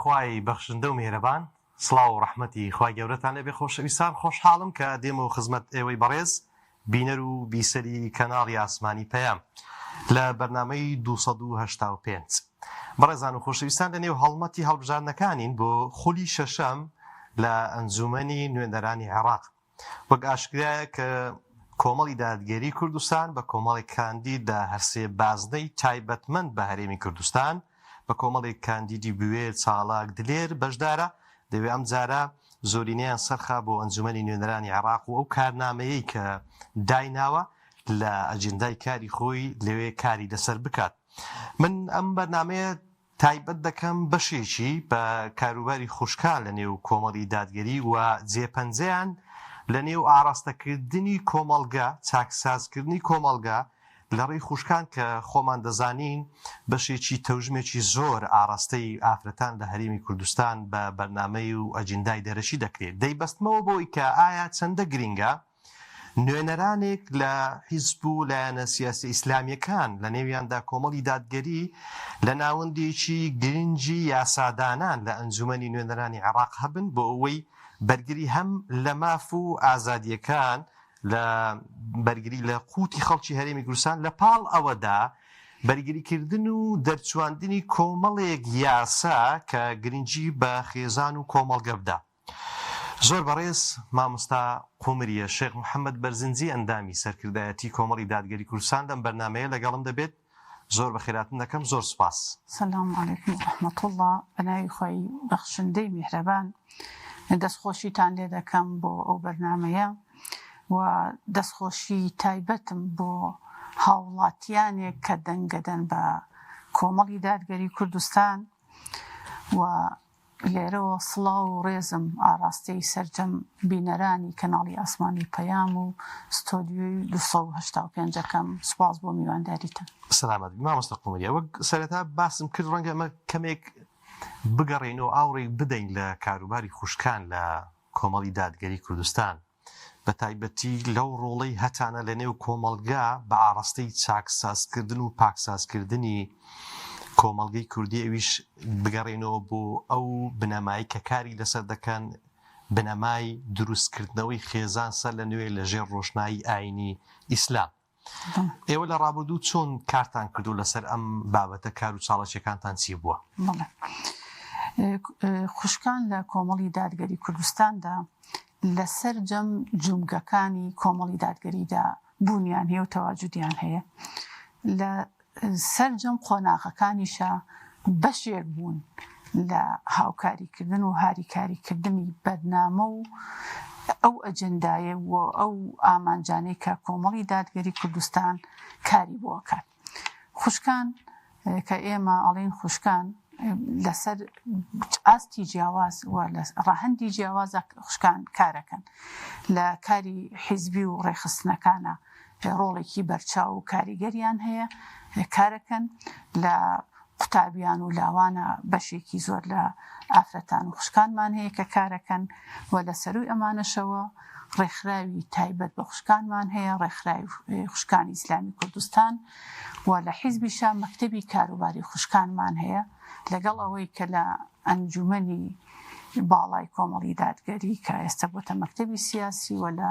خوای بەخشندە و میهرەبان سڵاو و ڕەحمەتی خوای گەورەتان لێبێ خۆشەویستان خۆشحاڵم کە دێمەوە خزمەت ئێوەی بەڕێز بینەر و بیسەری کەناڵی ئاسمانی پەیام لە بەرنامەی 285 بەڕێزان و خۆشەویستان لە نێو هەڵمەتی هەڵبژاردنەکانین بۆ خولی شەشەم لە ئەنجومەنی نوێنەرانی عێراق وەک ئاشکرایە کە کۆمەڵی دادگەری کوردستان بە کۆمەڵێک کاندید لە هەرسێ بازنەی تایبەتمەند بە هەرێمی کوردستان بە کۆمەڵێک کاندیدی بوێر، چاڵاک، دلێر بەشدارە، دەیەوێ ئەمجارە زۆرینەیان سەرخا بۆ ئەنجومەنی نوێنەرانی عێراق و ئەو کارنامەیەی کە دایناوە لە ئەجندای کاری خۆی لەوێ کاری لەسەر بکات. من ئەم بەرنامەیە تایبەت دەکەم بەشێکی بە کاروباری خوشکان لە نێو کۆمەڵی دادگەری و جێپەنجەیان لە نێو ئاڕاستەکردنی کۆمەڵگە، چاکسازکردنی کۆمەڵگە لە ڕێی خوشکان کە خۆمان دەزانین بەشێکی تەوژمێکی زۆر ئاڕاستەی ئافرەتان لە هەرێمی کوردستان بە بەرنامەی و ئەجیندای دەرەکی دەکرێت. دەیبەستمەوە بەوەی کە ئایا چەندە گرینگە نوێنەرانێک لە حیزب و لایەنە سیاسیە ئیسلامیەکان لە نێویاندا کۆمەڵی دادگەری لە ناوەندێکی گرنگی یاسادانان لە ئەنجومەنی نوێنەرانی عێراق هەبن بۆ ئەوەی بەرگری هەم لە ماف و ئازادیەکان لە بەرگری لە قوتی خەڵکی هەرێمی کوردستان لە پاڵ ئەوەدا بەرگریکردن و دەرچواندنی کۆمەڵێک یاسا کە گرنگی بە خێزان و کۆمەڵگە بدا. زۆر بەڕێز مامۆستا قومریە شێخ محەمەد بەرزنجی ئەندامی سەرکردایەتی کۆمەڵی دادگەری کوردستان لەم بەرنامەیە لەگەڵم دەبێت زۆر بەخێراتن دەکەم زۆر سوپاس. سلام علیکم و رحمە اللە بەناوی خوای بەخشندەی میهرەبان دەستخۆشیتان لێ دەکەم بۆ ئەو بەرنامەیە و دەستخۆشی تایبەتم بۆ هاوڵاتیانێک کە دەنگەدەن بە کۆمەڵی دادگەری کوردستان و لێرەوە سڵاو و ڕێزم ئاڕاستەی سەرجەم بینەرانی کەناڵی ئاسمانی پەیام و ستۆدیۆی 285 ئەکەم، سوپاس بۆ میوانداریتان. سەلامەت بی مامۆستا قومریە. وەک سەرەتا باسم کرد ڕەنگە ئەمە کەمێک بگەڕێینەوە ئاوڕێک بدەین لە کاروباری خوشکان لە کۆمەڵی دادگەری کوردستان. بە تایبەتی لەو ڕۆڵەی هەتانە لە نێو کۆمەڵگا بە ئاڕاستەی چاکسازکردن و پاکسازکردنی کۆمەڵگەی کوردی ئەویش بگەڕێنەوە بۆ ئەو بنەمای کە کاری لەسەر دەکەن بنەمای دروستکردنەوەی خێزان سەر لە نوێ لە ژێر ڕۆشنایی ئاینی ئیسلام. ئێوە لە ڕابردوو چۆن کارتان کردو لەسەر ئەم بابەتە کار و چاڵەکیەکانتان چی بووە؟ خوشکان لە کۆمەڵی دادگەری کوردستاندا لە سەرجەم جومگەکانی کۆمەڵی دادگەریدا بوونیان هەیە و تەواجودیان هەیە لە سەرجەم قۆناغەکانیشا بەشێک بوون لە هاوکاریکردن و هاریکاریکردنی بەرنامە و ئەو ئەجندایە و ئەو ئامانجانەی کە کۆمەڵی دادگەری کوردستان کاری بۆ ئەکات. خوشکان کە ئێمە ئەڵێین خوشکان لەسەر ئاستی جیاواز و لە ڕەهەندی جیاوازە خوشکان کارەکەن لە کاری حیزبی و ڕێکخستنەکانە ڕۆڵێکی بەرچاو و کاریگەریان هەیە کارەکەن لە قوتابیان و لاوانە بەشێکی زۆر لە ئافرەتان و خوشکانمان هەیە کە کارەکەن و لە سەروی ئەمانەشەوە ڕێکخراوی تایبەت بە خوشکانمان هەیە ڕێکخراوی خوشکانی ئیسلامی کوردستان و لە حیزبیشا مەکتەبی کاروباری خوشکانمان هەیە لەگەڵ ئەوەی کە لە ئەنجومەنی باڵای کۆمەڵی دادگەری کە ئێستا بۆتە مەکتەبی سیاسی و لە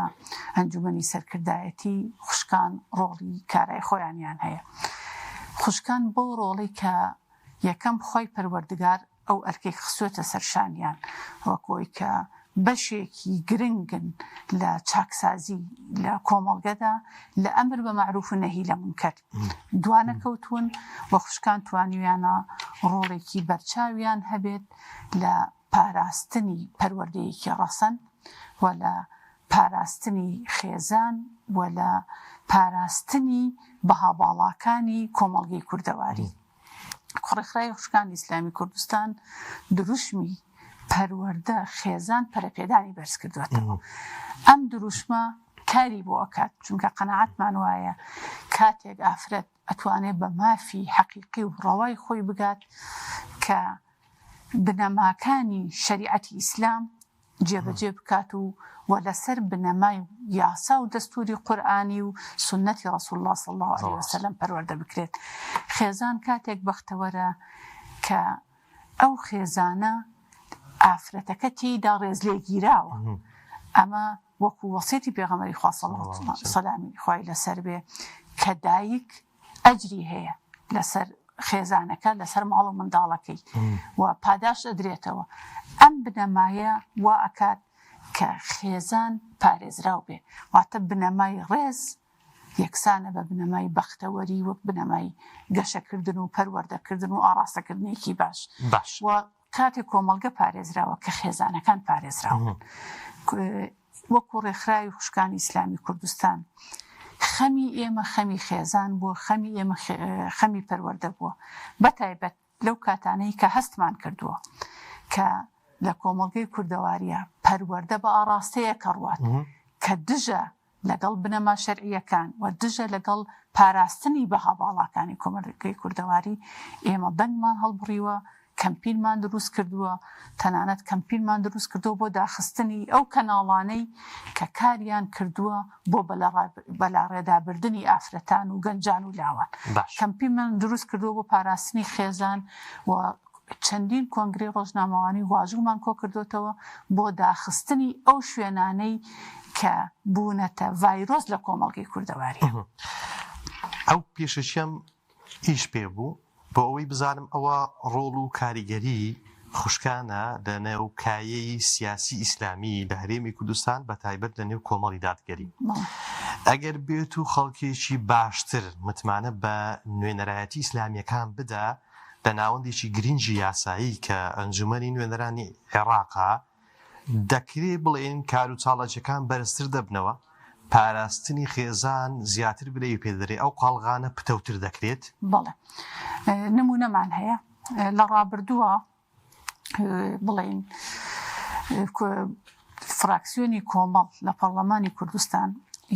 ئەنجومەنی سەرکردایەتی خوشکان ڕۆڵی کارای خۆیانیان هەیە. خوشکان بەو ڕۆڵەی کە یەکەم خوای پەروەردگار ئەو ئەرکەی خستووەتە سەر شانیان وەک ئەوەی کە بەشێکی گرنگن لە چاکسازی لە کۆمەڵگەدا لە ئەمر بە مەعروف و نەهی لە مونکەر دوانەکەوتوون و خوشکان توانیویانە ڕۆڵێکی بەرچاویان هەبێت لە پاراستنی پەروەردەیەکی ڕەسەن و لە پاراستنی خێزان و لە پاراستنی بەها باڵاکانی کۆمەڵگەی کوردەواری. ڕێکخراوی خوشکانی ئیسلامی کوردستان دروشمی پەروەردە، خێزان، پەرەپێدانی بەرزکردووەتەوە. ئەم دروشمە کاری بۆ ئەکات، چونکە قەناعەتمان وایە کاتێک ئافرەت ئەتوانێت بە مافی حەقیقی و ڕەوای خۆی بگات کە بنەماکانی شەریعەتی ئیسلام جێبەجێ بکات و و لەسەر بنەمای یاسا و دەستوری قورئانی و سوننەتی ڕسول اللە صلی اللە علیە وسلم پەروەردە بکرێت. خێزان کاتێک بەختەوەرە کە. ئەو خێزانە ئافرەتەکە تێیدا ڕێزلێگیراوە. ئەمە وەکو وەسیەتی پێغەمبەری خوا سەلامی خوای لەسەر بێ کە دایک ئەجری هەیە لەسەر خێزانەکە لەسەر ماڵ و منداڵەکەی و پاداشت ئەدرێتەوە ئەم بنەمایە وا ئەکات کە خێزان پارێزراو بێ واتە بنەمای ڕێز یەکسانە بە بنەمای بەختەوەری وەک بنەمای گەشەکردن و پەروەردەکردن و ئاڕاستەکردنێکی باش باش و کاتێک کۆمەڵگە پارێزراوە کە خێزانەکان پارێزراون وەکو ڕێکخراوی خوشکانی ئیسلامی کوردستان خەمی ئێمە خەمی خێزان بووە خەمی ئێمە خەمی پەروەردە بووە بە تایبەت لەو کاتانەی کە هەستمان کردووە کە لە کۆمەڵگەی کوردەواریە پەروەردە بە ئاڕاستەیە کە ڕوات کە دژە لەگەڵ بنەما شەرعییەکان و دژە لەگەڵ پاراستنی بەها باڵاکانی کۆمەڵگەی کوردەواری، ئێمە دەنگمان هەڵبڕیوە، کەمپینمان دروست کردووە، تەنانەت کەمپینمان دروست کردووە بۆ داخستنی ئەو کەناڵانەی کە کاریان کردووە بۆ بەلاڕێدابردنی ئافرەتان و گەنجان و لاوان. کەمپینمان دروست کردووە بۆ پاراستنی خێزان و چەندین کۆنگرەی ڕۆژنامەوانی واژوومان کۆکردۆتەوە بۆ داخستنی ئەو شوێنانەی کە بوونەتە ڤایرۆس لە کۆمەڵگەی کوردەواری. ئەو پێشەکیەم ئیش پێ بوو بۆ ئەوەی بزانم ئەوە ڕۆڵ و کاریگەری خوشکانە لە نێو کایەی سیاسی ئیسلامی لە هەرێمی کوردستان بە تایبەت لە نێو کۆمەڵی دادگەری. ئەگەر بێت و خەڵکێکی باشتر متمانە بە نوێنەرایەتی ئیسلامیەکان بدا لە ناوەندێکی گرینگی یاسایی کە ئەنجومەنی نوێنەرانی عێڕاقە، دەکرێ بڵێین کاروچاڵاکیەکان بەرزتر دەبنەوە، پاراستنی خێزان زیاتر برەوی پێ دەدرێ، ئەو قاڵغانە پتەوتر دەکرێت؟ بەڵێ نموونەمان هەیە لە ڕابردووە بڵێین فراکسیۆنی کۆمەڵ لە پەڕلەمانی کوردستان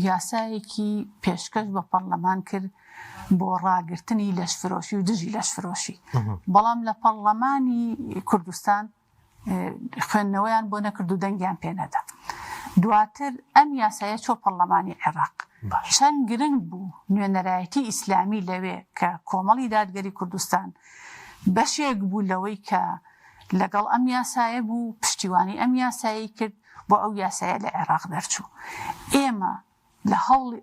یاسایەکی پێشکەش بە پەڕلەمان کرد بۆ ڕاگرتنی لەشفرۆشی و دژی لەشفرۆشی بەڵام لە پەڕلەمانی کوردستان خوێندنەوەیان بۆ نەکرد و دەنگیان پێ نەدا. دواتر ئەم یاسایە چۆ پەڕلەمانی عێراق. چەند گرنگ بوو نوێنەرایەتی ئیسلامی لەوێ کە کۆمەڵی دادگەری کوردستان بەشێک بوو لەوەی کە لەگەڵ ئەم یاسایە بوو، پشتیوانی ئەم یاسایەی کرد بۆ ئەو یاسایە لە عێراق دەرچوو. ئێمە لە هەوڵی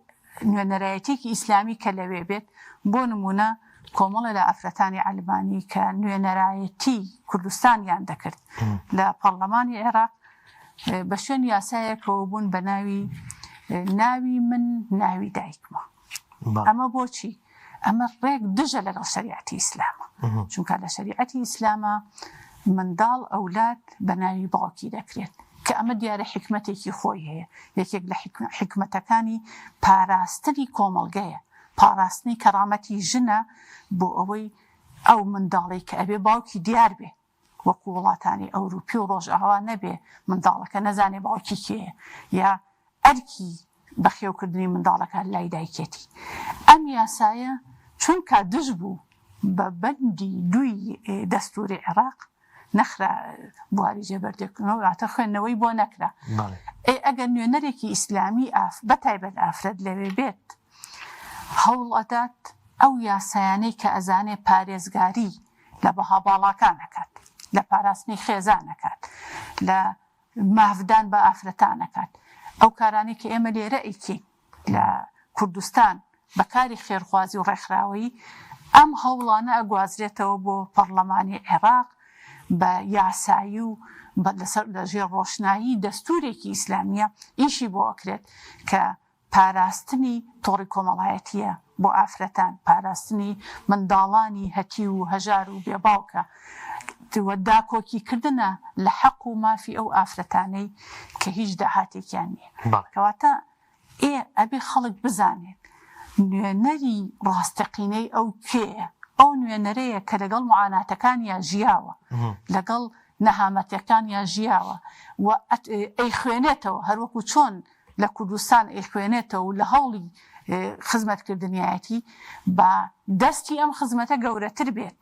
نوێنەرایەتیەکی ئیسلامی کە لەوێ بێت، بۆ نموونە کۆمەڵێ لە ئافرەتانی عەلمانی کە نوێنەرایەتی کوردستانیان دەکرد لە پەڕلەمانی عێراق بە شوێن یاسایەکەوە بوون بە ناوی ناوی من ناوی دایکمە. ئەمە بۆچی؟ ئەمە ڕێک دژە لەگەڵ شەریعەتی ئیسلامە چونکە لە شەریعەتی ئیسلامە منداڵ ئەولاد بە ناوی باوکی دەکرێت کە ئەمە دیارە حیکمەتێکی خۆی هەیە یەکێک لە حیکمەتەکانی پاراستنی کۆمەڵگەیە پاراستنی کەرامەتی ژنە بۆ ئەوەی ئەو منداڵی کە ئەبێ باوکی دیار بێ وەکو وڵاتانی ئەوروپی و ڕۆژئاوا نەبێ منداڵەکە نەزانێ باوکی کێیە یا ئەرکی بەخێوکردنی منداڵەکە لای دایکێتی. ئەم یاسایە چونکا دژ بوو بە بەندی دووی دەستووری عێراق نەخرا بواری جێبەردێکردنەوە واتە خوێندنەوەی بۆ نەکرا. ئەی ئەگەر نوێنەرێکی ئیسلامی ئاف بەتایبەت ئافرەت لەوێ بێت هەوڵ ئەدات ئەو یاسایانەی کە ئەزانێ پارێزگاری لە بەها باڵاکان ئەکات، لە پاراستنی خێزان ئەکات، لە مافدان بە ئافرەتان ئەکات، ئەو کارانەی کە ئێمە لێرە ئەیکەین لە کوردستان بە کاری خێرخوازی و ڕێکخراوەیی، ئەم هەوڵانە ئەگوازرێتەوە بۆ پەڕلەمانی عێراق بە یاسایی و لەسەر لەژێر ڕۆشنایی دەستوورێکی ئیسلامییە ئیشی بۆ ئەکرێت کە پاراستنی تۆڕی کۆمەڵایەتییە بۆ ئافرەتان، پاراستنی منداڵانی هەتیو و هەژار و بێ باوکە و داکۆکیکردنە لە حەق و مافی ئەو ئافرەتانەی کە هیچ داهاتێکیان نییە. کەواتە ئێ ئەبێ خەڵک بزانێت نوێنەری ڕاستەقینەی ئەو کێیە؟ ئەو نوێنەرەیە کە لەگەڵ موعاناتەکانیا ژیاوە، لەگەڵ نەهامەتیەکانیا ژیاوە و ئەیخوێنێتەوە هەروەکو چۆن لە کوردستان ئەیخوێنێتەوە و لە هەوڵی خزمەتکردنیایەتی با دەستی ئەم خزمەتە گەورەتر بێت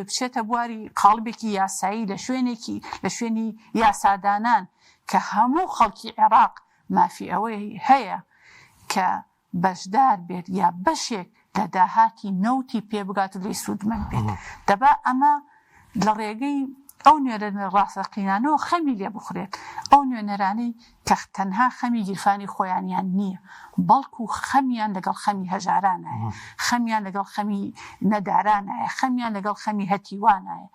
بچێتە بواری قاڵبێکی یاسایی لە شوێنێکی لە شوێنی یاسادانان کە هەموو خەڵکی عێراق مافی ئەوەی هەیە کە بەشدار بێت یا بەشێک لە داهاتی نەوتی پێ بگات و لێی سوودمەند بێت دەبا ئەمە. لە ڕێگەی ئەو نوێنەرە ڕاستەقینانەوە خەمی لێ بخورێت، ئەو نوێنەرانەی کە تەنها خەمی گیرفانی خۆیانیان نییە، بەڵکو خەمیان لەگەڵ خەمی هەژارانایە، خەمیان لەگەڵ خەمی نەدارانایە، خەمیان لەگەڵ خەمی هەتیوانایە.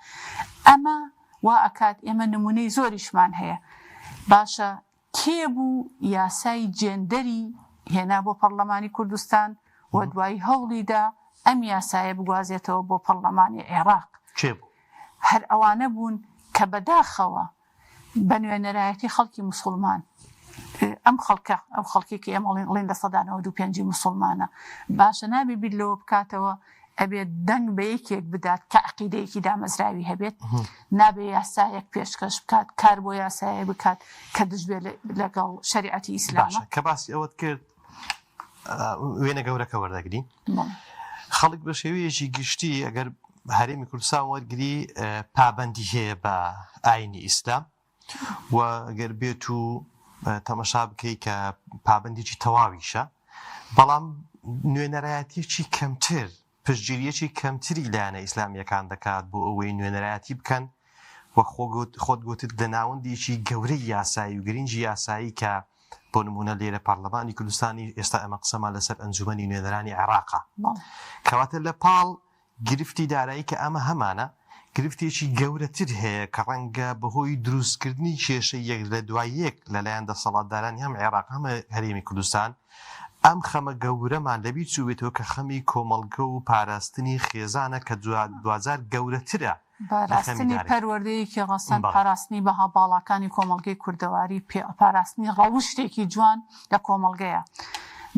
ئەمە وا ئەکات ئێمە نمونەی زۆریشمان هەیە. باشە کێ بوو یاسای جێندەری هێنا بۆ پەڕلەمانی کوردستان و دوایی هەوڵی دا ئەم یاسایە بگوازێتەوە بۆ پەڕلەمانی عێڕاق؟ کێ بوو؟ هەر ئەوانە بوون کە بەداخەوە بە نوێنەرایەتی خەڵکی موسوڵمان، ئەم خەڵکە، ئەو خەڵکەی کە ئێمە ئەڵێین ئەڵێین 95% ی موسوڵمانە، باشە نابێ بیر لەوە بکاتەوە ئەبێت دەنگ بە یەکێک بدات کە عەقیدەیەکی دامەزراوی هەبێت، نابێ یاسایەک پێشکەش بکات، کار بۆ یاسایەک بکات کە دژ بێت لەگەڵ شەریعەتی ئیسلامە. باشە کە باسی ئەوەت کرد وێنە گەورەکە وەردەگرین. خەڵک بە شێوەیەکی گشتی ئەگەر هەرێمی کوردستان وەرگری پابەندی هەیە بە ئاینی ئیسلام و گەر بێت و تەمەشا بکەی کە پابەندێکی تەواویشە بەڵام نوێنەرایەتیەکی کەمتر پشتگیریەکی کەمتری لایەنە ئیسلامیەکان دەکات بۆ ئەوەی نوێنەرایەتی بکەن و خۆت گوتت لە ناوەندێکی گەورەی یاسایی و گرنگی یاسایی کە بۆ نمونە لێرە پەرلەمانی کوردستانی ئێستا ئەمە قسەمان لەسەر ئەنجومەنی نوێنەرانی عێراقە کەواتە لە پاڵ گرفتی دارایی کە ئەمە هەمانە، گرفتێکی گەورەتر هەیە کە ڕەنگە بەهۆی دروستکردنی کێشەی یەک لە دوای یەک لەلایەن دەسەڵاتدارانی هەم عێراق هەم هەرێمی کوردستان ئەم خەمە گەورەمان لەبیر چووبێتەوە کە خەمی کۆمەڵگە و پاراستنی خێزانە کە دواجار گەورەترە لە خەمی پاراستنی دارایی. پەروەردەیەکی ڕەسەن، بەڵێ. پاراستنی بەها باڵاکانی کۆمەڵگەی کوردەواری، پاراستنی ڕەوشتێکی جوان لە کۆمەڵگەیە.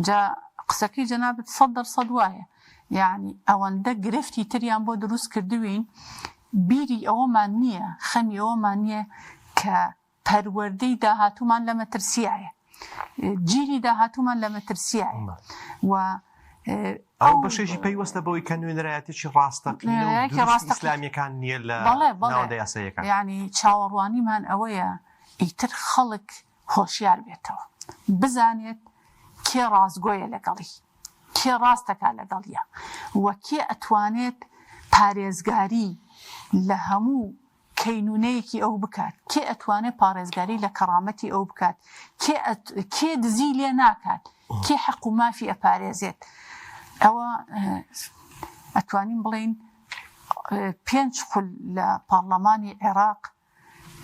جا قسەکەی جەنابت 100% وایە. یەعنی ئەوەندە گرفتی تریان بۆ دروست کردوین بیری ئەوەمان نییە خەمی ئەوەمان نییە کە پەروەردەی داهاتوومان لە مەترسیایە جیلی داهاتوومان لە مەترسیایە و ئەو بەشێکی پەیوەستە بەوەی کە نوێنەرایەتێکی ڕاستەقینە و دروستی ئیسلامیەکان نییە لە ناوەندە یاساییەکان. یعنی چاوەڕوانیمان ئەوەیە ئیتر خەڵک هۆشیار بێتەوە بزانێت کێ ڕاستگۆیە لەگەڵی کێ ڕاست دەکات لەگەڵیا و کێ ئەتوانێت پارێزگاری لە هەموو کەینونەیەکی ئەو بکات، کێ ئەتوانێت پاڕێزگاری لە کەڕامەتی ئەو بکات، کێ کێ دزی لێ ناکات، کێ حەق و مافی ئەپارێزێت. ئەوە ئەتوانین بڵێین پێنج خول لە پارلەمانی عێراق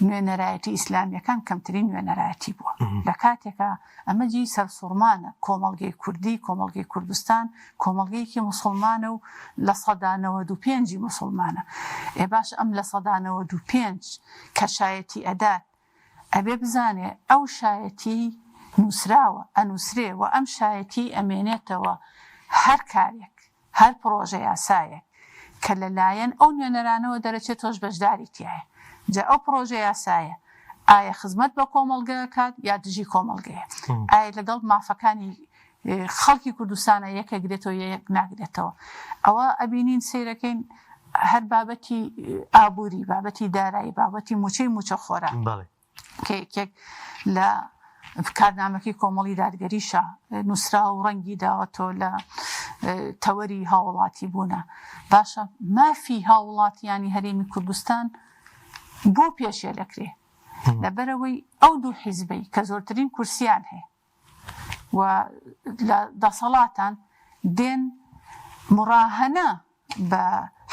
نوێنەرایەتی ئیسلامیەکان کەمترین نوێنەرایەتی بووە لە کاتێکا ئەمە جێی سەرسوڕمانە کۆمەڵگەی کوردی کۆمەڵگەی کوردستان کۆمەڵگەیەکی موسڵمانە و 95% ی موسڵمانە ئێ باش ئەم 95% کە شایەتی ئەدات ئەبێ بزانێ ئەو شایەتی نووسراوە ئەنووسرێ و ئەم شایەتی ئەمێنێتەوە هەر کارێک هەر پڕۆژە یاسایەک کە لە لایەن ئەو نوێنەرانەوە دەرەچێت تۆش بەشداری تیایە جا ئەو پڕۆژە یاسایە ئایا خزمەت بە کۆمەڵگە ئەکات یا دژی کۆمەڵگەیە ئایا لەگەڵ مافەکانی خەڵکی کوردستانە یەکەگرێتەوە یا یەک ناگرێتەوە ئەوە ئەبینین سەیرەکەین هەر بابەتی ئابووری بابەتی دارایی بابەتی موچەی موچەخۆران کە یەکێک لە کارنامەکەی کۆمەڵی دادگەریشە نووسراوە و ڕەنگی داوەتەوە لە تەوەری هاوڵاتی بوونە باشە مافی هاوڵاتیانی هەرێمی کوردستان بۆ پێشێ دەکرێ لەبەرەوەی ئەو دوو حیزبەی کە زۆرترین کورسیان هەیە و لە دەسەڵاتان دێن مڕاهەنە بە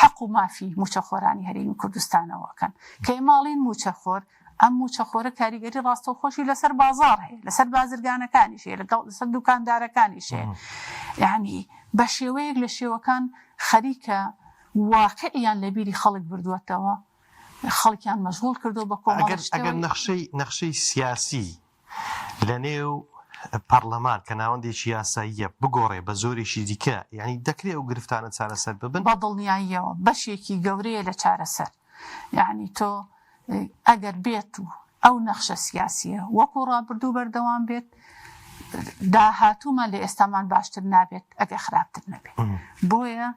حەق و مافی مووچەخۆرانی هەرێمی کوردستانەوە ئەکەن کە ئێمە ئەڵێین مووچەخۆر ئەم مووچەخۆرە کاریگەری ڕاستەوخۆشی لەسەر بازاڕ هەیە لەسەر بازرگانەکانیش هەیە لەگەڵ لەسەر دوکاندارەکانیش هەیە یعنی بە شێوەیەک لە شێوەکان خەریکە واقعیان لە بیری خەڵک بردووەتەوە خەڵکیان مەشغوڵ کردووە بە کۆمەڵێک ئەگەر شتەوە ئەگەر نەخشەی نەخشەی سیاسی لە نێو پەڕلەمان کە ناوەندێکی یاساییە بگۆڕێ بە جۆرێکی دیکە یانی دەکرێ ئەو گرفتانە چارەسەر ببن؟ بە دڵنیاییەوە بەشێکی گەورەیە لە چارەسەر. یانی تۆ ئەگەر بێت و ئەو نەخشە سیاسییە وەکو ڕابردوو بەردەوام بێت، داهاتوومان لە ئێستامان باشتر نابێت ئەگەر خراپتر نەبێت. بۆیە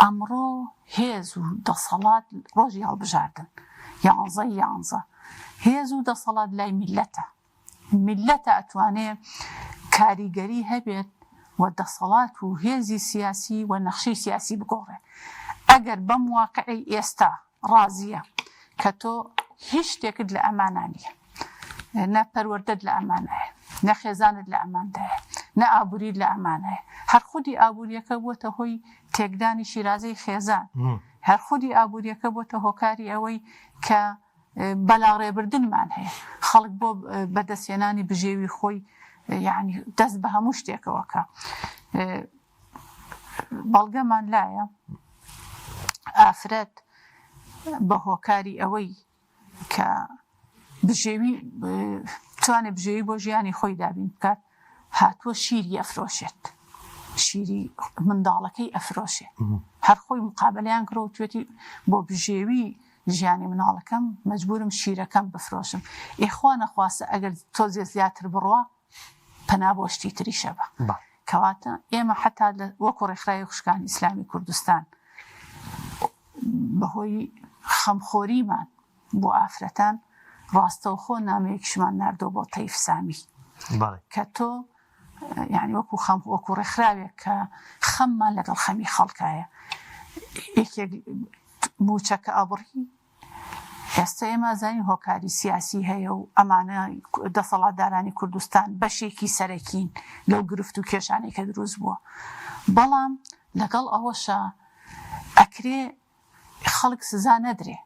ئەمڕۆ هێز و دەسەڵات ڕۆژی هەڵبژاردن یانزەی یانزە هێز و دەسەڵات لای میللەتە، میللەتە ئەتوانێ کاریگەری هەبێت و دەسەڵات و هێزی سیاسی و نەخشەی سیاسی بگۆڕێ. ئەگەر بەم واقعەی ئێستا. ڕازییە کە تۆ هیچ شتێکت لە ئەمانا نییە، نە پەروەردەت لە ئەمانایە، نە خێزانت لە ئەماندایە، نە ئابووریت لە ئەمانایە. هەر خودی ئابوورییەکە بووەتە هۆی تێکدانی شیرازەی خێزان، هەر خودی ئابوورییەکە بووەتە هۆکاری ئەوەی کە بەلاڕێبردنمان هەیە. خەڵک بۆ بەدەستهێنانی بژێوی خۆی یانی دەست بە هەموو شتێکەوە کە بەڵگەمان لایە ئافرەت بە هۆکاری ئەوەی کە بژێوی توانێ بژێوی بۆ ژیانی خۆی دابین بکات هاتووە شیری ئەفرۆشێت شیری منداڵەکەی ئەفرۆشێ هەر خۆی مقابلیان کرۆتوێتی بۆ بژێوی ژیانی مناڵەکەم مەجبورم شیرەکەم بفرۆشم ئێخوا نەخواستە ئەگەر تۆزێ زیاتر بڕوا پەنا بۆ شتی تریشە بە کەواتە ئێمە حتا وەکو ڕێکخراوی خوشکانی ئیسلامی کوردستان بەهۆی خەمخۆریمان بۆ ئافرەتان ڕاستەوخۆ نامەیەکیشمان ناردۆ بۆ تەیف سامی کە تۆ یعنی وەکو خەم وەکو ڕێکخراوێک کە خەممان لەگەڵ خەمی خەڵکایە یەکێک موچەکە ئەبڕی ئێستا ئێمە ئەزانین هۆکاری سیاسی هەیە و ئەمانە دەسەڵاتدارانی کوردستان بەشێکی سەرەکین لەو گرفت و کێشانەی کە دروست بووە بەڵام لەگەڵ ئەوەشا ئەکرێ خەڵک سزا نەدرێ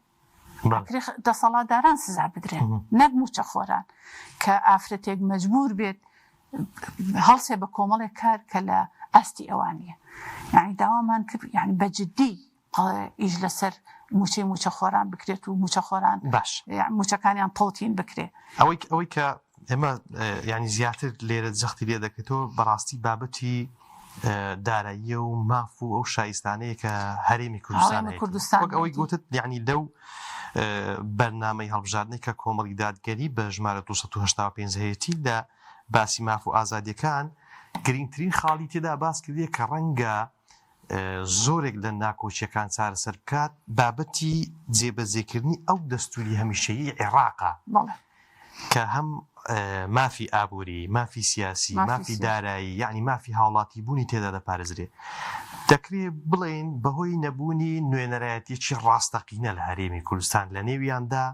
ئەکرێ دەسەڵاتداران سزا بدرێن نەک موچەخۆران کە ئافرەتێک مەجبور بێت هەڵسێ بە کۆمەڵێک کار کە لە ئاستی ئەوان نییە یعنی داوامان کرد یعنی بە جدی ئیش لەسەر موچەی موچەخۆران بکرێت و موچەخۆران باش موچەکانیان تەوتین بکرێ. ئەوەی ئەوەی کە ئێمە ینی زیاتر لێرە جەختی لێ دەکرێتەوە بەڕاستی بابەتی داراییە و ماف و ئەو شایستانەیە کە هەرێمی کوردستان کوردستان وەک ئەوەی گوتت یعنی لەو بەرنامەی هەڵبژاردنەی کە کۆمەڵی دادگەری بە ژمارە 285 هەیەی لە باسی ماف و ئازادیەکان گرنگترین خاڵی تێدا باس کردیە کە ڕەنگە زۆرێک لە ناکۆکییەکان چارەسەر بکات، بابەتی جێبەجێکردنی ئەو دەستووری هەمیشەیی عێراقە کە هەم مافی ئابووری، مافی سیاسی، مافی دارایی، یەعنی مافی هاوڵاتیبوونی تێدا دەپارێزرێ. دەکرێ بڵێین بەهۆی نەبوونی نوێنەرایەتییەکی ڕاستەقینە لە هەرێمی کوردستان لە نێویاندا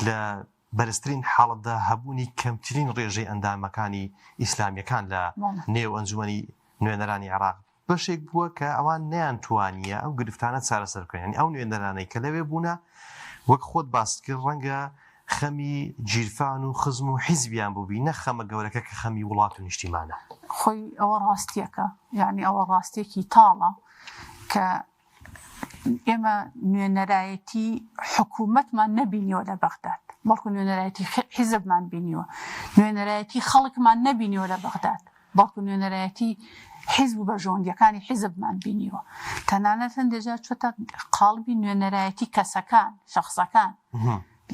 لە بەرزترین حاڵەتدا هەبوونی کەمترین ڕێژەی ئەندامەکانی ئیسلامییەکان لە نێو ئەنجومەنی نوێنەرانی عێراق بەشێک بووە کە ئەوان نەیانتوانییە ئەو گرفتانە چارەسەر بکەن، یانی ئەو نوێنەرانەی کە لەوێ بوونە وەک خۆت باست کرد ڕەنگە خەمی گیرفان و خزم و حیزبیان بووبی نەک خەمە گەورەکە کە خەمی وڵات و نیشتیمانە. خۆی ئەوە ڕاستییەکە، یانی ئەوە ڕاستییەکی تاڵە کە ئێمە نوێنەرایەتی حکوومەتمان نەبینیوە لە بەغداد، بەڵکو نوێنەرایەتی حیزبمان بینیوە، نوێنەرایەتی خەڵکمان نەبینیوە لە بەغداد، بەڵکو نوێنەرایەتی حیزب و بەرژەوەندییەکانی حیزبمان بینیوە. تەنانەت هەندێک جار چۆتە قاڵبی نوێنەرایەتی کەسەکان، شەخسەکان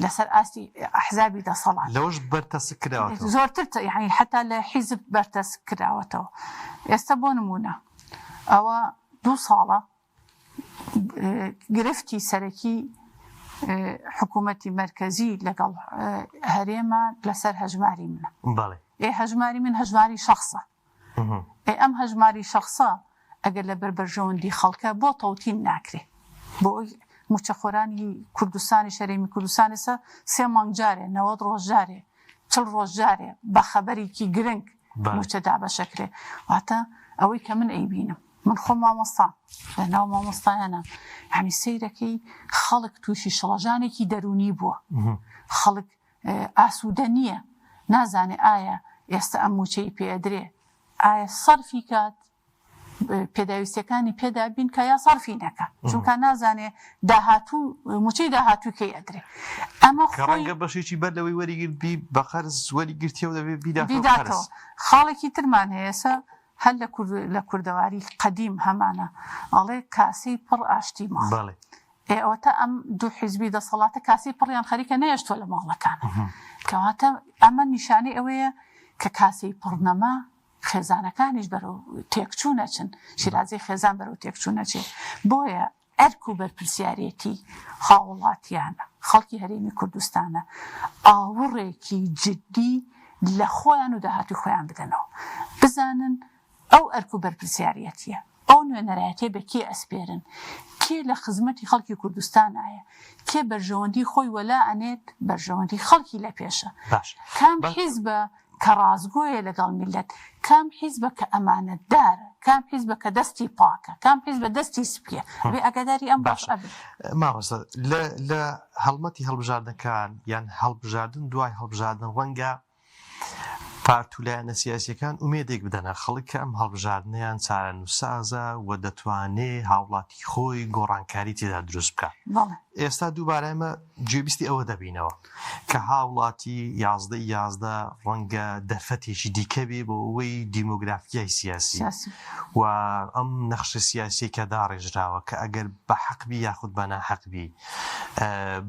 لەسەر ئاستی ئەحزابی دەسەڵات. لەوەش بەرتەسک کراوەتەوە. زۆرتر یانی حەتا لە حیزب بەرتەسک کراوەتەوە. ئێستا بۆ نموونە ئەوە دوو ساڵە گرفتی سەرەکی حکوومەتی مەرکەزی لەگەڵ هەرێمە لەسەر هەژماری منە. بەڵێ. ئێ هەژماری من هەژماری شەخسە. ئێ ئەم هەژماری شەخسە ئەگەر لەبەر بەرژەوەندی خەڵکە بۆ تەوتین ناکرێ؟ بۆ ئەوەی مووچەخۆرانی کوردستانیش هەرێمی کوردستان ئێستا سێ مانگ جارێ، 90 ڕۆژ جارێ، چل ڕۆژ جارێ بە خەبەرێکی گرنگ مووچە دابەشەکرێ. واتە ئەوەی کە من ئەیبینم من خۆم مامۆستام لە ناو مامۆستایانە یعنی سەیرەکەی خەڵک تووشی شڵەژانێکی دەروونی بووە خەڵک ئاسوودە نییە نازانێ ئایا ئێستا ئەم مووچەی پێدرێ ئایا سەرفی کات پێداویستیەکانی پێ دابین کا یا سەرفی نەکا چونکە نازانێ داهاتوو موچەی داهاتوو کەی ئەدرێ ئەمە کە ڕەنگە بەشێکی بەر لەوەی وەریگرت بی بە قەرز وەریگرتیە و دەبێ بیداتەوە بیداتەوە خاڵێکی ترمان هەیە ئێستا هەر لە کورد لە کوردەواری قەدیم هەمانە ئەڵێ کاسەی پڕ ئاشتی ماڵ بەڵێ ئێ ئەوەتا ئەم دوو حیزبی دەسەڵاتە کاسەی پڕیان خەریکە نەیەشتوە لە ماڵەکان کەواتە ئەمە نیشانەی ئەوەیە کە کاسەی پڕ نەما خێزانەکانیش بەرەو تێکچوون ئەچن، شیرازەی خێزان بەرەو تێکچوون ئەچێ، بۆیە ئەرک و بەرپرسیارێتی هاوڵاتیانە، خەڵکی هەرێمی کوردستانە ئاوڕێکی جدی لە خۆیان و داهاتووی خۆیان بدەنەوە، بزانن ئەو ئەرک و بەرپرسیارەتیە، ئەو نوێنەرایەتیە بە کێ ئەسپێرن؟ کێ لە خزمەتی خەڵکی کوردستانایە، کێ بەرژەوەندی خۆی وەلا ئەنێت، بەرژەوەندی خەڵکی لە پێشە. باش. کام حیزبە کە ڕاستگۆیە لەگەڵ میللەت، کام حیزبە کە ئەمانەتدارە، کام حیزبە کە دەستی پاکە، کام حیزبە دەستی سپییە، ئەبێ ئاگاداری ئەم باشە وەزعە بن. مامۆستا لە لە هەڵمەتی هەڵبژاردنەکان یان هەڵبژاردن دوای هەڵبژاردن ڕەنگە پارت و لایەنە سیاسیەکان ئومێدێک بدەنە خەڵک کە ئەم هەڵبژاردنەیان چارەنووسسازە و دەتوانێ هاوڵاتی خۆی گۆڕانکاری تێدا دروست بکا. بەڵێ. ئێستا دووبارە ئێمە گوێبیستی ئەوە دەبینەوە کە هاوڵاتی 11 ی 11 ڕەنگە دەرفەتێکی دیکە بێ بۆ ئەوەی دیمۆگرافیای سیاسی سیاسی. و ئەم نەخشە سیاسیەی کە داڕێژراوە کە ئەگەر بە حەق بی یاخود بە ناحەق بی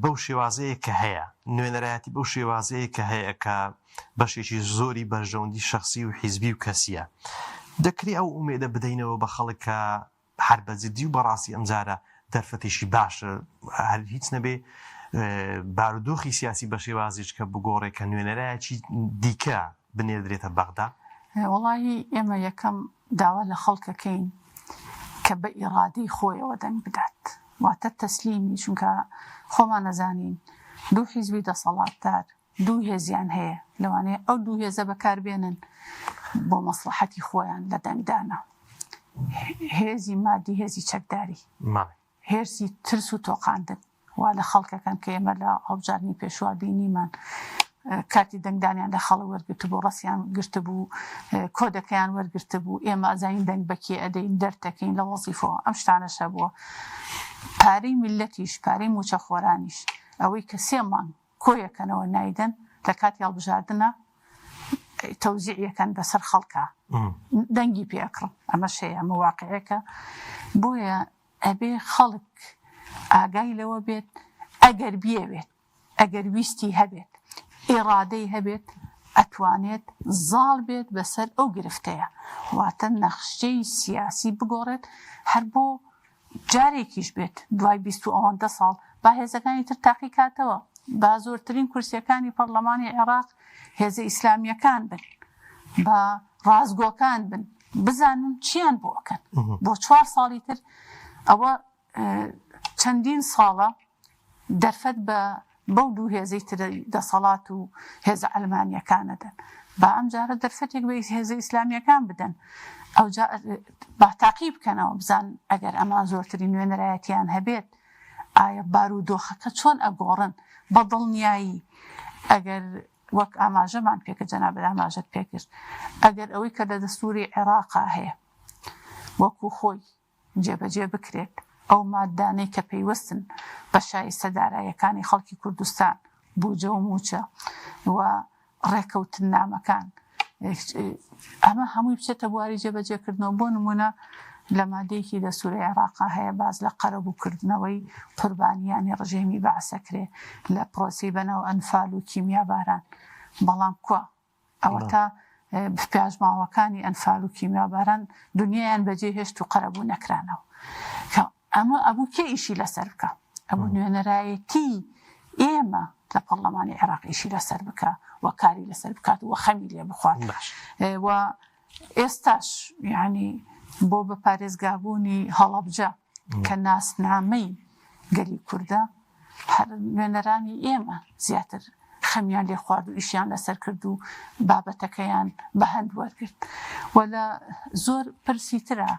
بەو شێوازەیە کە هەیە نوێنەرایەتی بەو شێوازەیە کە هەیە کە بەشێکی زۆری بەرژەوەندی شەخسی و حیزبی و کەسیە دەکرێ ئەو ئومێدە بدەینەوە بە خەڵک کە هەر بە جدی و بەڕاستی ئەمجارە دەرفەتێکی باشە هەر هیچ نەبێ بارودۆخی سیاسی بە شێوازێک کە بگۆڕێ کە نوێنەرایەکی دیکە بنێردرێتە بەغدا؟ وەڵاهی ئێمە یەکەم داوا لە خەڵکەکەین کە بە ئیڕادەی خۆیەوە دەنگ بدات واتە تەسلیمی چونکە خۆمان ئەزانین دوو حیزبی دەسەڵاتدار دوو هێزیان هەیە لەوانەیە ئەو دوو هێزە بەکاربێنن بۆ مەسڵەحەتی خۆیان لە دەنگدانا هێزی مادی هێزی چەکداری هێرسی ترس و تۆقاندن وا لە خەڵکەکەن کە ئێمە لە هەڵبژاردنی پێشوا بینیمان کارتی دەنگدانیان لە خەڵک وەرگرتبوو ڕەسیان گرتبوو کۆدەکەیان وەرگرتبوو ئێمە ئەزانین دەنگ بەکێ ئەدەین دەرتەکەین لە وەزیفەوە ئەم شتانەش هەبووە پارەی میللەتیش پارەی مووچەخۆرانیش ئەوەی کە سێ مانگ کۆیەکەنەوە نایدەن لە کاتی هەڵبژاردنە تەوزیع یەکەن بەسەر خەڵکا دەنگی پێ ئەکڕن ئەمەش هەیە ئەمە واقعێکە بۆیە ئەبێ خەڵک ئاگای لەوە بێت ئەگەر بیەوێت ئەگەر ویستی هەبێت ئیڕادەی هەبێت ئەتوانێت زاڵ بێت بەسەر ئەو گرفتەیە واتە نەخشەی سیاسی بگۆڕێت هەر بۆ جارێکیش بێت دوای 20 و ئەوەندە ساڵ با هێزەکانی تر تاقی کاتەوە با زۆرترین کورسیەکانی پەرلەمانی عێراق هێزە ئیسلامیەکان بن با ڕاستگۆکان بن بزانن چیان بۆ ئەکەن بۆ چوار ساڵی تر ئەوە چەندین ساڵە دەرفەت بە بەو دوو هێزەی تر دەسەڵات و هێزە عەلمانیەکان ئەدەن با ئەم جارە دەرفەتێک بە هێزە ئیسلامیەکان بدەن ئەوجا با تاقی بکەنەوە بزان ئەگەر ئەمان زۆرترین نوێنەرایەتیان هەبێت ئایا بارودۆخەکە چۆن ئەگۆڕن بە دڵنیایی ئەگەر وەک ئاماژەمان پێکرد جەنابت ئاماژەت پێکرد ئەگەر ئەوەی کە لە دەستوری عێراقا هەیە وەکو خۆی جێبەجێ بکرێت، ئەو ماددانەی کە پەیوەستن بە شایستە داراییەکانی خەڵکی کوردستان، بوجە و مووچە و ڕێکەوتننامەکان، ئەمە هەمووی بچێتە بواری جێبەجێکردنەوە، بۆ نموونە لە مادەیەکی دەستووری عێراقا هەیە باس لە قەرەبووکردنەوەی قوربانیانی ڕژێمی بەعس ئەکرێ لە پرۆسەی بەناو ئەنفال و کیمیاباران، بەڵام کوا؟ ئەوەتا پاشماوەکانی ئەنفال و کیمیاباران دنیایان بەجێ هێشت و قەرەبوو نەکرانەوە. کە ئەمە ئەبوو کێ ئیشی لەسەر بکا؟ ئەبوو نوێنەرایەتی ئێمە لە پەڕلەمانی عێراق ئیشی لەسەر بکا و کاری لەسەر بکات و خەمی لێ بخوات. و ئێستاش یانی بۆ بە پارێزگابوونی هەڵەبجە کە ناسنامەی گەلی کوردە، هەر نوێنەرانی ئێمە زیاتر خەمیان لێ خوارد و ئیشیان لەسەر کرد و بابەتەکەیان بە هەند وەرگرت و لە زۆر پرسی ترە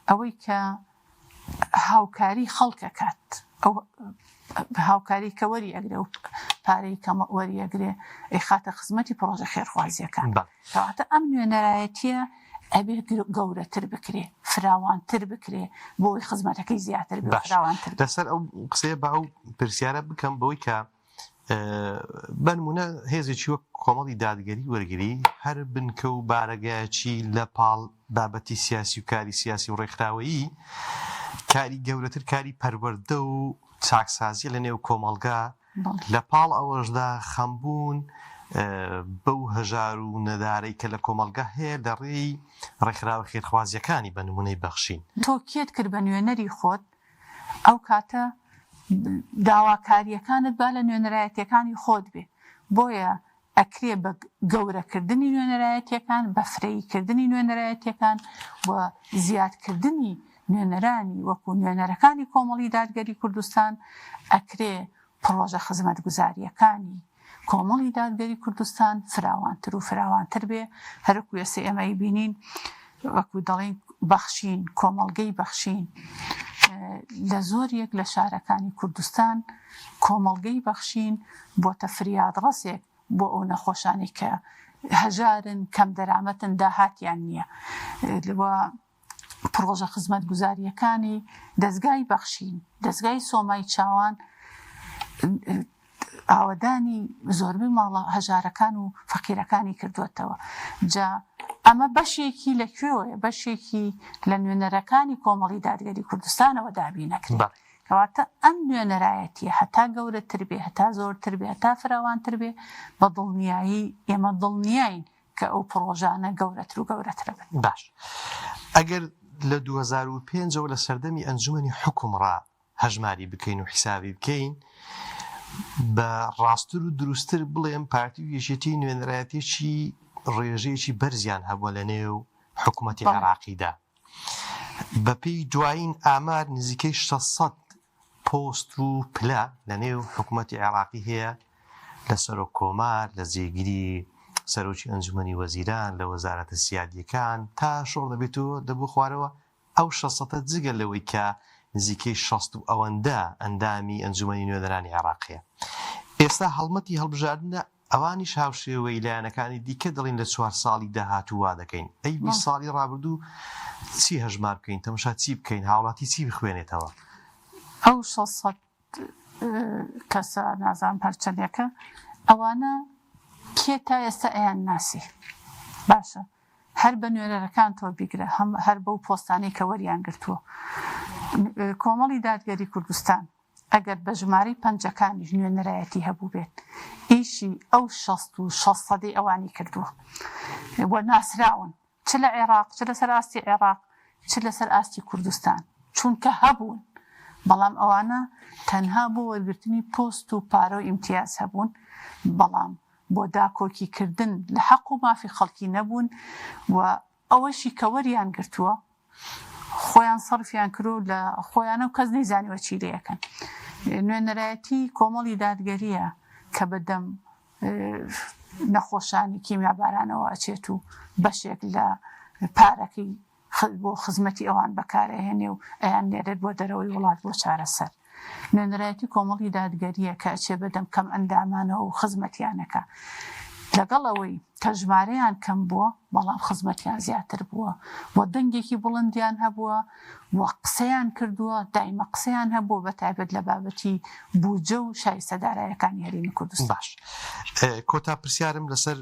ئەوەی کە هاوکاری خەڵکەکات ئەو هاوکاری کە وەری ئەگرێ و پارەی کە وەری ئەگرێ ئەیخاتە خزمەتی پڕۆژە خێرخوازیەکان. کەواتە ئەم نوێنەرایەتیە ئەبێ گەورەتر بکرێ، فراوانتر بکرێ بۆی خزمەتەکەی زیاتر بێ و فراوانتر بێ. لەسەر ئەو قسەیە با ئەو پرسیارە بکەم بەوەی کە بە نمونە هێزێکی وەک کۆمەڵی دادگەری وەرگری هەر بنکە و بارەگایەکی لە پاڵ بابەتی سیاسی و کاری سیاسی و ڕێکخراوەیی کاری گەورەتر کاری پەروەردە و چاکسازی لە نێو کۆمەڵگا لە پاڵ ئەوەشدا خەمبوون بەو هەژار و نەدارەی کە لە کۆمەڵگا هەیە لە ڕێی ڕێکخراوە خێرخوازییەکانی بە نموونەی بەخشین. تۆ کێت کرد بە نوێنەری خۆت، ئەو کاتە داواکارییەکانت با لە نوێنەرایەتییەکانی خۆت بێ. بۆیە ئەکرێ بە گەورەکردنی نوێنەرایەتییەکان، بە فرەییکردنی نوێنەرایەتییەکان و زیادکردنی. نوێنەرانی وەکو نوێنەرەکانی کۆمەڵی دادگەری کوردستان ئەکرێ پڕۆژە خزمەتگوزارییەکانی کۆمەڵی دادگەری کوردستان فراوانتر و فراوانتر بێ، هەروەکو ئێستا ئێمە ئەیبینین وەکو دەڵێین بەخشین، کۆمەڵگەی بەخشین لە زۆریەک لە شارەکانی کوردستان کۆمەڵگەی بەخشین بۆتە فریادڕەسێک بۆ ئەو نەخۆشانەی کە هەژارن، کەمدەرامەتن، داهاتیان نییە. پڕۆژە خزمەتگوزارییەکانی دەزگای بەخشین، دەزگای سۆمای چاوان ئاوەدانی زۆربەی ماڵە هەژارەکان و فەقیرەکانی کردووەتەوە. جا ئەمە بەشێکی لە کوێوەیە؟ بەشێکی لە نوێنەرەکانی کۆمەڵی دادگەری کوردستانەوە دابین ئەکرێت. کەواتە ئەم نوێنەرایەتییە هەتا گەورەتر بێ، هەتا زۆرتر بێ، هەتا فراوانتر بێ، بە دڵنیایی ئێمە دڵنیاین کە ئەو پڕۆژانە گەورەتر و گەورەترە بن. باش ئەگەر لە 2005 ەوە لە سەردەمی ئەنجومەنی حوکمڕا هەژماری بکەین و حیسابی بکەین بە ڕاستتر و دروستتر بڵێم پارتی و یەکێتی نوێنەرایەتیی ڕێژەیەکی بەرزیان هەبووە لە نێو حکوومەتی عێراقیدا بەپێی دوایین ئامار نزیکەی 600 پۆست و پلە لە نێو حکوومەتی عێراقی هەیە لە سەرۆک کۆمار، لە جێگری سەرۆکی ئەنجومەنی وەزیران، لە وەزارەتە سیادییەکان تا شۆڕ دەبێتەوە دەبوو خوارەوە، ئەو شەسەتە جگە لەوەی کە نزیکەی 60 و ئەوەندە ئەندامی ئەنجومەنی نوێنەرانی عێراق هەیە. ئێستا هەڵمەتی هەڵبژاردنە ئەوانیش هاوشێوەی لایەنەکانی دیکە دەڵین لە چوار ساڵی داهاتوو وا دەکەین. ئەی 20 ساڵی ڕابردوو چی هەژمار بکەین، تەمەشا چی بکەین، هاوڵاتی چی بخوێنێتەوە؟ ئەو 600 کەسە نازانم هەرچەندێکە ئەوانە کێ تا ئێستا ئەیان ناسی باشە هەر بە نوێنەرەکانتەوە بیگرە هەم هەر بەو پۆستانەی کە وەریان گرتووە کۆمەڵی دادگەری کوردستان ئەگەر بە ژمارەی پەنجەکانیش نوێنەرایەتی هەبووبێت ئیشی ئەو شەست و شەست سەدەی ئەوانی کردووە و ناسراون چ لە عێراق چ لەسەر ئاستی عێراق چ لەسەر ئاستی کوردستان چونکە هەبوون بەڵام ئەوانە تەنها بۆ وەرگرتنی پۆست و پارە و ئیمتیاز هەبوون بەڵام بۆ داکۆکی کردن لە حەق و مافی خەڵکی نەبوون و ئەوەشی کە وەریان گرتووە خۆیان سەرفیان کرد و لە خۆیانە و کەس نەیزانیوە چی لێ ئەکەن. نوێنەرایەتی کۆمەڵی دادگەرییە کە بە دەم نەخۆشانی کیمیابارانەوە ئەچێت و بەشێک لە پارەکەی بۆ خزمەتی ئەوان بەکارئەهێنێ و ئەیاننێرێت بۆ دەرەوەی وڵات بۆ چارەسەر. نوێنەرایەتی کۆمەڵی دادگەرییە کە ئەچێ بەدەم کەم ئەندامانەوە و خزمەتیان ئەکا. لەگەڵ ئەوەی کە ژمارەیان کەم بووە، بەڵام خزمەتیان زیاتر بووە و دەنگێکی بڵندیان هەبووە و قسەیان کردووە، دایمە قسەیان هەبووە بە تایبەت لە بابەتی بوجە و شایستە دارایەکانی هەرێمی کوردستان. باش کۆتا پرسیارم لەسەر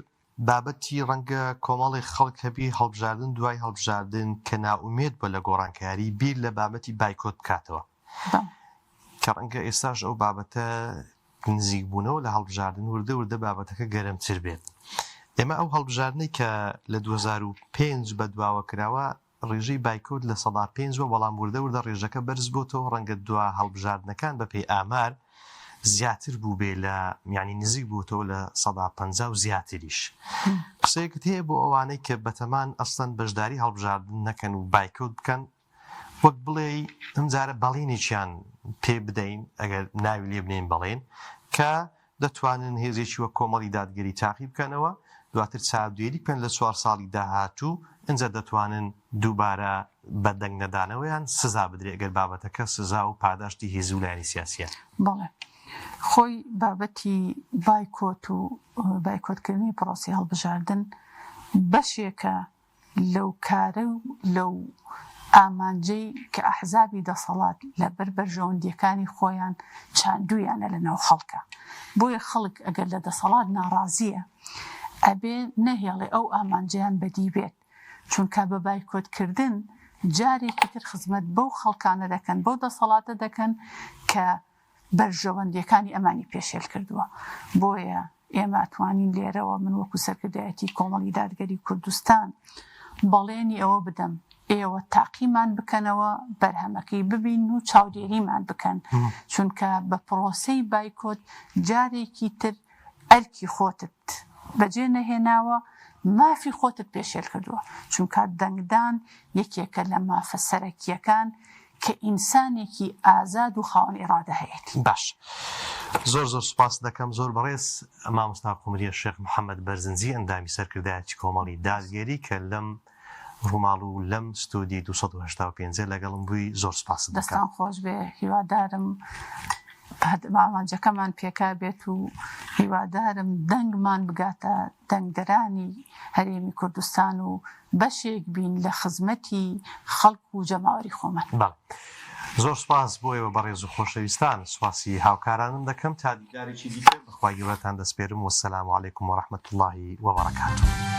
بابەتی ڕەنگە کۆمەڵێک خەڵک هەبی هەڵبژاردن دوای هەڵبژاردن کە نائومێد بوە لە گۆڕانکاری بیر لە بابەتی بایکۆت بکاتەوە کە ڕەنگە ئێستاش ئەو بابەتە نزیک بوونەوە لە هەڵبژاردن وردە وردە بابەتەکە گەرمتر بێت ئێمە ئەو هەڵبژاردنەی کە لە 2005 بەدواوە کراوە ڕێژەی بایکۆت 5% بووە، بەڵام وردە وردە ڕێژەکە بەرز بۆتەوە، ڕەنگە دوا هەڵبژاردنەکان بەپێی ئامار زیاتر بووبێ لە یانی نزیک بووتەوە 50% و زیاتریش. قسەیەکت هەیە بۆ ئەوانەی کە بەتەمان ئەسڵەن بەشداری هەڵبژاردن نەکەن و بایکۆت بکەن وەک بڵێی ئەمجارە بەڵێنێکیان پێ بدەین ئەگەر ناوی لێ بنێین بەڵێن کە دەتوانن هێزێکی وەک کۆمەڵی دادگەری تاقی بکەنەوە، دواتر چاودێری بکەن لە چوار ساڵی داهاتوو، ئینجا دەتوانن دووبارە بە دەنگ نەدانەوەیان سزا بدرێ ئەگەر بابەتەکە سزا و پاداشتی هێز و لایەنی سیاسییە. بەڵێ خۆی بابەتی بایکۆت و بایکۆتکردنی پرۆسەی هەڵبژاردن بەشێکە لەو کارە و لەو ئامانجەی کە ئەحزابی دەسەڵات لە بەر بەرژەوەندییەکانی خۆیان چاندوویانە لە ناو خەڵکا. بۆیە خەڵک ئەگەر لە دەسەڵات ناڕازییە ئەبێ نەهێڵێ ئەو ئامانجەیان بەدی بێت. چونکا بە بایکۆت کردن جارێکی تر خزمەت بەو خەڵکانە دەکەن، بەو دەسەڵاتە دەکەن کە بەرژەوەندییەکانی ئەمانی پێشێل کردووە. بۆیە ئێمە ئەتوانین لێرەوە من وەکو سەرکردایەتی کۆمەڵی دادگەری کوردستان بەڵێنی ئەوە بدەم ئێوە تاقیمان بکەنەوە بەرهەمەکەی ببین و چاودێریمان بکەن چونکە بە پرۆسەی بایکۆت جارێکی تر ئەرکی خۆتت بەجێ نەهێناوە. مافی خۆتت پێشێل کردووە، چونکە دەنگدان یەکێکە لە مافە سەرەکییەکان کە ئینسانێکی ئازاد و خاوەن ئیڕادە هەیەتی. باش زۆر زۆر سوپاست دەکەم زۆر بەڕێز مامۆستا قومریە شێخ محەمەد بەرزنجی ئەندامی سەرکردایەتی کۆمەڵی دادگەری کە لەم ڕووماڵ و لەم ستۆدیۆی 285 لەگەڵم بووی زۆر سوپاست دەکەم. دەستان خۆش بێ هیوادارم ئامانجەکەمان پێکابێت و هیوادارم دەنگمان بگاتە دەنگدەرانی هەرێمی کوردستان و بەشێک بین لە خزمەتی خەڵک و جەماوەری خۆمان. بەڵێ زۆر سوپاس بۆ ئێوە بەڕێز و خۆشەویستان، سوپاسی هاوکارانم دەکەم تا دیدارێکی دیکە بە خوای گەورەتان دەسپێرم والسلام علیکم ورحمە اللە وبرکاته.